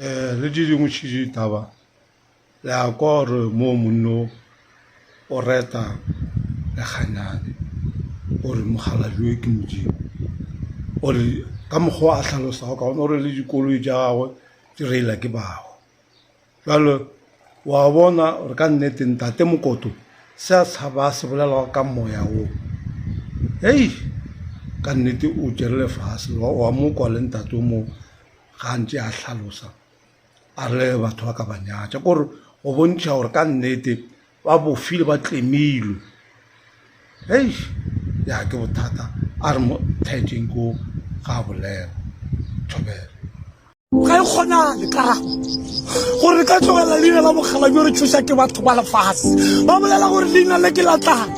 Um le tše dingwe tše ditaba le a kwa gore mo monno o reta Lekganyane o re mokgalabje ke Modimo, o re ka mokgwa o a hlalosago ka gona o re le dikoloi tša gagwe di reila ke bahu. Bjale wa bona gore ka nnete ntate Mokoto se a tshaba a se bolelago ka moya wo, hei ka nnete o tšere lefase wa mo kwa le ntate o mo ga a ntše a hlalosa a re le batho ba ka ba nyatša kore go bontšha gore ka nnete ba bofile ba tlemilwe hei ya ke bothata a re mo thaetšeng ko ga a bolela thobela Ga e kgonagale karabo gore re ka tlogela leina la bokgala bjo re tšhoša ke batho ba lefase ba bolela gore leina le ke la tlala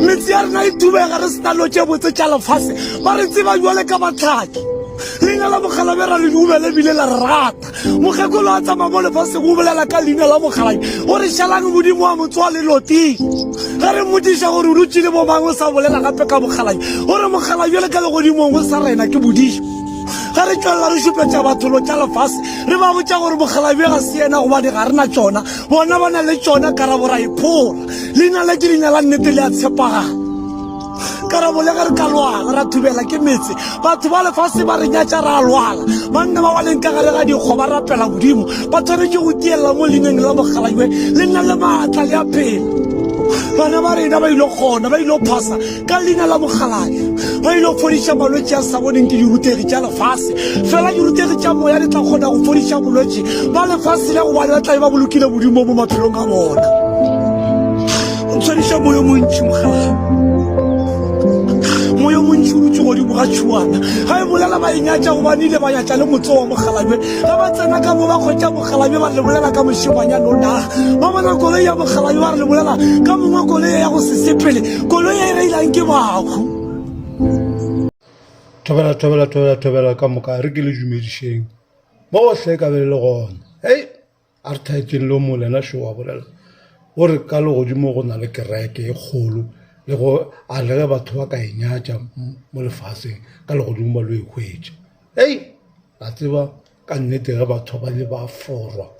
metse ya rena e thubega re sena lo tše botse tša lefase ba re tseba jwale ka batlhaki leina la bokgala be ra le dubele ebile la re rata mokgekolo a tsamaya mo lefaseng o bolela ka leina la bokgalabje gore šalang modimo wa motse wa lelotile ge re mmotšiša gore o dutše le bomang o sa bolela gape ka bokgalabje gore mokgalabje le ka legodimong o sa rena ke bodiša Ge re tšwelela re šupetša batho lo tša lefase, re ba botša gore mokgalabje ga se yena gobane ga re na tšona, bona ba na le tšona. Karabo ra iphora. Leina le ke leina la nnete le a tshepagala. Karabo le ge re ka lwala ra thubela ke metse, batho ba lefase ba re nyatša ra lwala. Banna ba ba leng ka gare ga dikgwa ba rapela Modimo, ba tshwanetše go tielela mo leineng la mokgalabje le nna le maatla le a phela. Bana ba rena ba ile kgona, ba ile phasa Ka leina la mokgalabje ba ile go fodiša malwetši a sa boneng ke dirutegi tša lefase. Fela dirutegi tša moya di tla kgona go fodiša bolwetši ba lefase le gobane ba tla be ba bolokile Modimo mo maphelong a bona. O tshwariša moyo montši mokgalabje. Moyo montši o dutše godimo ga tšhuana. Ga e bolela ba e nyatša gobane ile ba nyatša le motse wa mokgalabje. Ge ba tsena ka mo ba kgwetša mokgalabje ba re le bolela ka mošemanyana o na. Ba bona koloi ya mokgalabje ba re le bolela ka mongwe koloi ya go se sepele. Koloi e reilang ke bahu. Thobela, thobela, thobela, thobela ka moka re ke le dumedišeng bohle ka be le le gona. Hei, a re thaetšeng le o mongwe le yena šo wa bolela o re ka legodimo go na le kereke e kgolo le go a le ge batho ba ka e nyatša mo lefaseng ka legodimo ba lo e hwetša. Hei, la tseba Ka nnete ge batho ba ile ba forwa,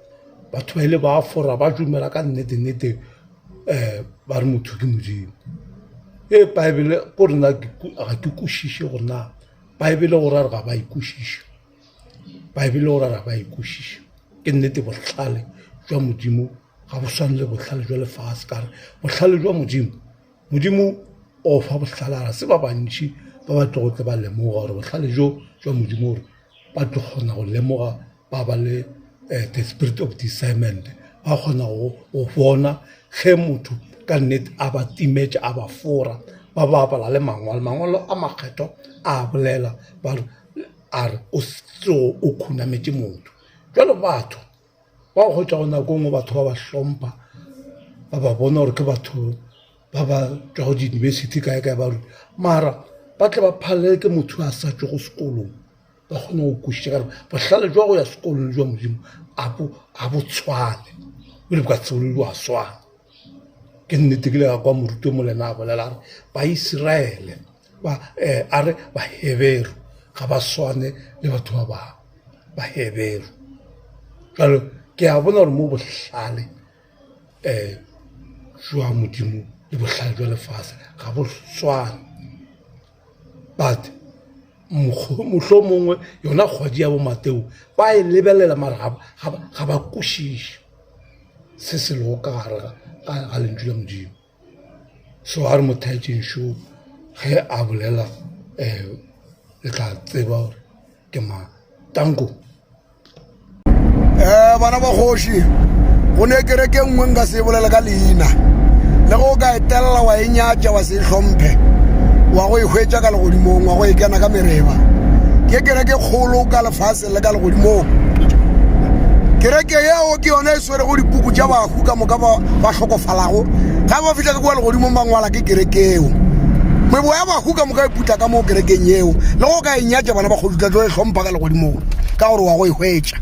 batho ba ile ba forwa ba dumela ka nnete nnete um ba re motho ke modimo. E Bible ko rena ga ke kwešiše gore na Bible go ra re ga ba e kwešiše, Bible go ra re ga ba e kwešiše. Ke nnete bohlale jwa Modimo ga bo swane le bohlale jwa lefase ka gore bohlale jwa Modimo, Modimo o fa bohlale ga se ba bantši ba ba tlogo tle ba lemoga gore bohlale bjo jwa Modimo gore ba tlo kgona go lemoga ba ba le eh, the spirit of discernment ba kgona go bona ge motho ka nnete a ba timetše a ba fora ba bapala le mangwalo mangwalo a makgetho a bolela ba re a re o tsogo o khunametše motho jalo batho ba go hwetša go nako nngwe batho ba ba hlompha ba ba bona gore ke batho ba ba tšwago diyunibesithi kae kae ba rute mara ba tle ba phalele ke motho a sa tšwego sekolong ba kgone go kwešiša ka gore bohlale jwa go ya sekolong le jwa modimo a bo a bo tshwane ebile bo ka tsebole di a swana ke nnete ke le ka kwa moruti o molena a bolela a re baisiraele ba eh, a re baheberu ga ba swane le batho ba bangwe baheberu jalo ke a bona gore mo bohlale um jwa modimo le bohlale jwa lefase ga bo swane but mohlho mongwe yona kgwedi ya bomateo ba e lebelela mara ga ba kwešiše se se lego ka gare ga lentšu la modimo so a re mo thaetšeng šo ge a bolela um le tla tseba gore ke mang tanko um bana ba kgoši go ne kereke nngwe nka se e bolele ka leina le ge o ka etelela wa e nyatša wa se e hlomphe wa go e hwetša ka legodimong wa go e kena ka mereba ke kereke kgolo ka lefaseng le ka legodimong kereke yeo ke yone e swerego dipuku tša bahu ka moka ba ba hlokofalago ga ba fihla ka kua legodimong ba ngwala ke kereke eo meboya ya bahu ka moka e putla ka moo kerekeng yeo le go ka e nyatša bana ba kgoši tla tlo e hlompha ka legodimong ka gore wa go e hwetša.